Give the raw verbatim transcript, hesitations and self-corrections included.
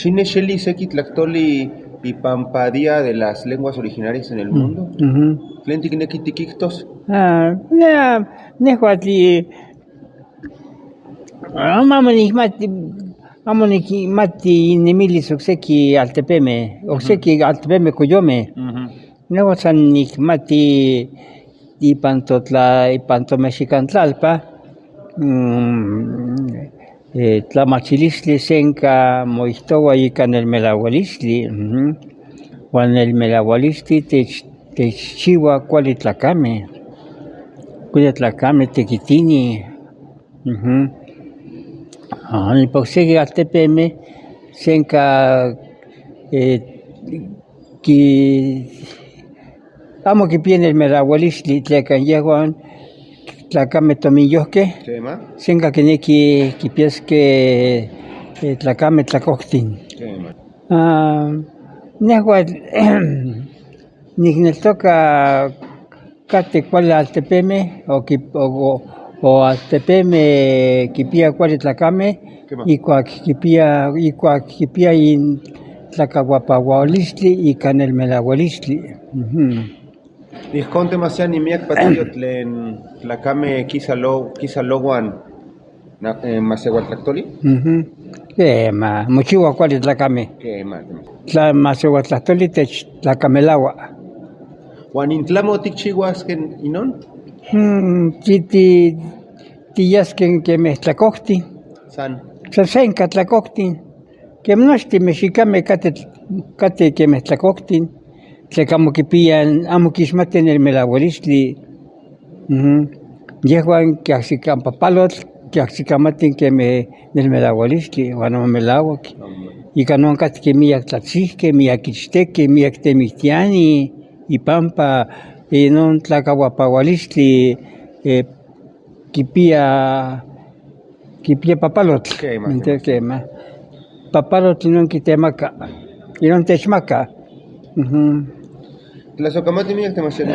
Sine seli seki tlaktoli ipan pa Día de las Lenguas Originarias en el Mundo. Tlen tikneki tikiktos? Ah, ne, nehuatl amo, amo nikmati, amo nikmati inemilis okseki altepeme, okseki altepeme koyome. Nehuatl san nikmati ipan totla, ipan tomexikan tlalpa, mm, eh, tlamachilistli senka moijtohua ikan el melahualistli, ujú. Huan el melahualistli tech, techchihua kuali tlakame, kuali tlakame tekitini, ujú. Ah, nipan okseki altepeme senka, eh, ki, amo kipia el melahualistli tleka yehuan tlakame tominyohke. Kema. Senka kineki kipiaske, eh, tlakame tlakoktin. Kema. Ah, nehuatl nikneltoka kate kuali altepeme o ki, o, o, o altepeme kipia kuali tlakame. Kema. Ikuak kipia, ikuak kipia intlakahuapahualistli ikan el melahualistli. Ujú. Ijkon temasia nimiak patio tlen tlakame kisa lo, kisa lohuan na, eh, maseualtlaktoli? Ujú. Kema, mochihua kuali tlakame. Kema, kema. Tla maseualtlaktoli tech tlakamelahua. Huan intlamo tikchihuaske inon? Mm, ti, ti, tiyaske keme tlakoktin. San. San senka tlakoktin. Kema nochtin mexikame kate, kate keme tlakoktin. Tleka amo kipia, amo kixmati el melahualistli. Ujú. Yehuan kiahsikan papalotl, kiahsikamati keme el melahualistli, huan amo melahuak. Ika non katke miak tlatsike, miak ichteke, miak temiktiani, ipampa, eh, non tlakahuapahualistli, eh, kipia, kipia papalotl. Kema, kema. Papalotl inon kitemaka, inon techmaka. Ujú. Tlasokamati miak temasia.